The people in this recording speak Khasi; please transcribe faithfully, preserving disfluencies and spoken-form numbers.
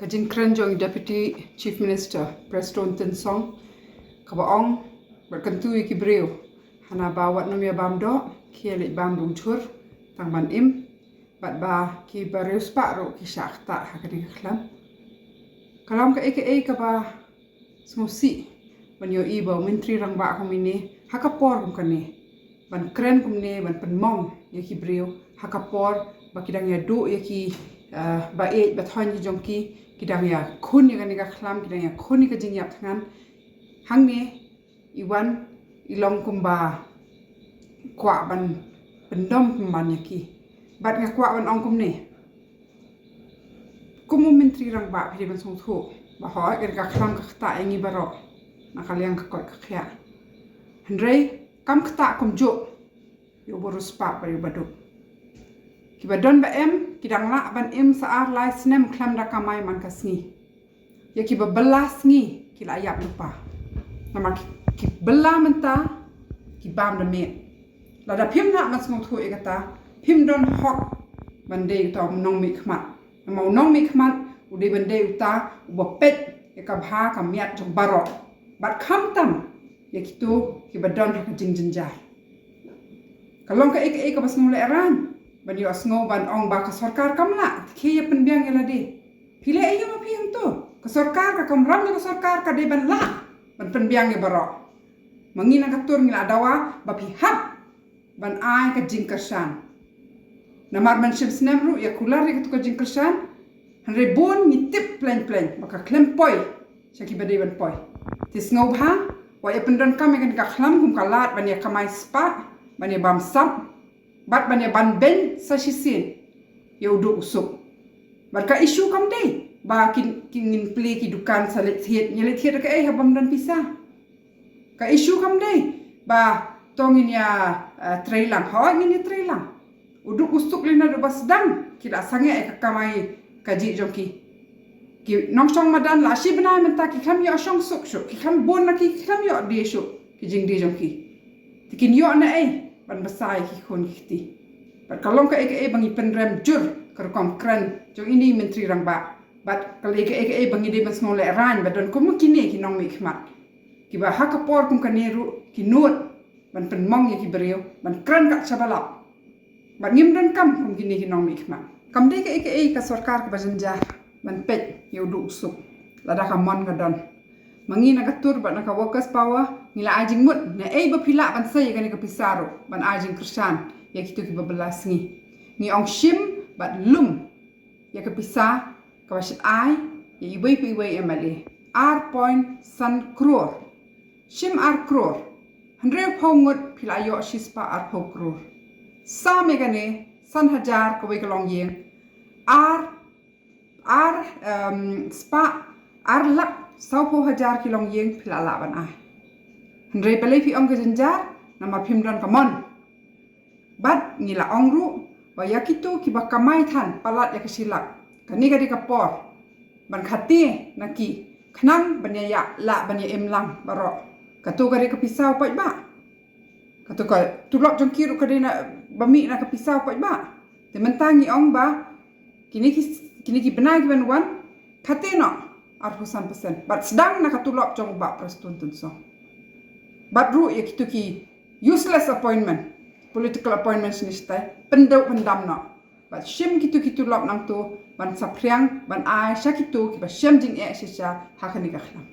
Ka jingkren jong i Deputy Chief Minister Prestone Tynsong kaba ong bad kyntu ïa ki briew hana ba wat nym ïa bam doh, ki ïa leit bam dungchur tang ban im, bad ba ki ba riewspah ruh ki shah ktah ha kane ka khlam. Ka long kaei kaei kaba sngewsih ban ïohi ba u Myntri Rangbah kumne ha ka por kum kane ban kren kumne ban pynmong ïa ki briew ha ka por ba ki dang ïa duh ïa ki, eh, ba ïeit ba thoiñ ki jong ki, ki dang ïa khun ïa kane ka khlam, ki dang ïa khun ïa ka jingïap thngan. Hangne i wan i long kumba kwah ban pyndom pynban ïa ki. Bad nga kwah ban ong kumne. Kum u Myntri Rangbah phi dei ban sngewthuh ba hooid ka khlam ka ktah ïa ngi baroh na ka liang ka koit ka khiah. Hynrei kam ktah kumjuh ïa u ba riewspah bad ïa u ba duk. Kiba don ba em ki dang lah ban im sa ar lai snem khlem da kamai man ka sngi. Ïa kiba bylla sngi ki la ïap lypa. Namar ki, ki bylla mynta ki bam da miet. Lada phim lah ban sngewthuh ïa kata, phim don hok ban dei uta u nongmihkhmat. Namar u nongmihkhmat u dei ban dei uta uba peit ïa ka bha ka miat jong baroh. Bad khamtam ïa kito kiba don ha ka jingjynjar. Ka long kaei kaei kaba sngewlehraiñ ban ïohsngew ban ong ba ka sorkar kam lah, te khie ïa pynbiang ïa lade. Phi leh aïu ma phi hangto? Ka sorkar, ka kamram jong ka sorkar ka dei ban lah ban pynbiang ïa baroh. Ma ngi na ka tur ngi la dawa ba phi hap ban ai ka jingkyrshan. Namar ban shim snem ruh ïa kular ïa katu ka jingkyrshan. Hynrei bun ngi tip plein plein ba ka khlem poi sha kiba dei ban poi. Te sngewbha wat ïa pyndonkam ïa kane ka khlam kum ka lad ban ïa kamai spah, ban ïa bam sap, bad ban ïa ban beiñ sa shisien ïa u duk u suk. Bad ka issue kam dei ba kin, kin ngin plie ki dukan sa leit thied, ïa leit thied kaei haba ym don pisa. Ka issue kam dei ba to ngin ïa, eh, trei lang, hooid ngin ïa trei lang. U duk u suk lei naduh ba sdang ki la sangeh ïa ka kamai kajih jong ki. Ki nongshong madan la shi bnai mynta ki khlem ïoh shong suk shuh, ki khlem bun na ki, ki khlem ïoh die shuh ki jingdie jong ki. Te kin ïoh naei ban bsa ïa ki khun ki kti. Bad ka long kaei kaei ba ngi pynrem jur ka rukom kren jong ine i Myntri Rangbah. Bad ka long kaei kaei ba ngi dei ban sngewlehraiñ ba don kum kine ki nongmihkhmat kiba ha ka por kum kane ruh ki nud ban pynmong ïa ki briew ban kren kat shaba lap. Bad ngim donkam kum kine ki nongmihkhmat. Kam dei kaei kaei ka sorkar kaba jynjar ban peit ïa u duk u suk lada ka mon ka don. Ma ngi na ka tur bad na ka Workers Power ngi la ai jingmut naei ba phi lah ban sei ïa kane ka pisa ruh ban ai jingkyrshan ïa kito kiba bylla sngi. Ngi ong shim bad lum ïa ka pisa kaba shait ai ïa iwei pa iwei M L A. Ar point san klur. Shim ar klur. Hynriewphew ngut phi la ïoh shispah arphew klur. Sam ïa kane, san hajar kawei ka longïing. Ar, ar, em, spah, ar lak sawphew hajar ki longïing phi la lah ban ai. Hynrei balei phi ong ka jynjar, namar phim don ka mon. Bad ngi la ong ruh ba ïa kito kiba kamai than palat ïa ka shi lak, kane ka dei ka por ban khatii na ki khnang ban ïa, ïa lah ban ïa im lang baroh. Kato ka dei ka pisa u paidbah. Kato ka tulop jong ki ruh ka dei na ba mih na ka pisa u paidbah. Te mynta ngi ong ba kine ki, kine ki bnai ki ban wan khatii noh arphew san percent. Bad sdang na ka tulop jong u Bah Prestone Tynsong. Bad ruh ïa kito ki useless appointment, political appointment shane shatai, pynduh pyndam noh. Bad shim kito ki tulop nangto ban saphriang ban ai sha kito kiba shem jingeh shisha ha kane ka khlam.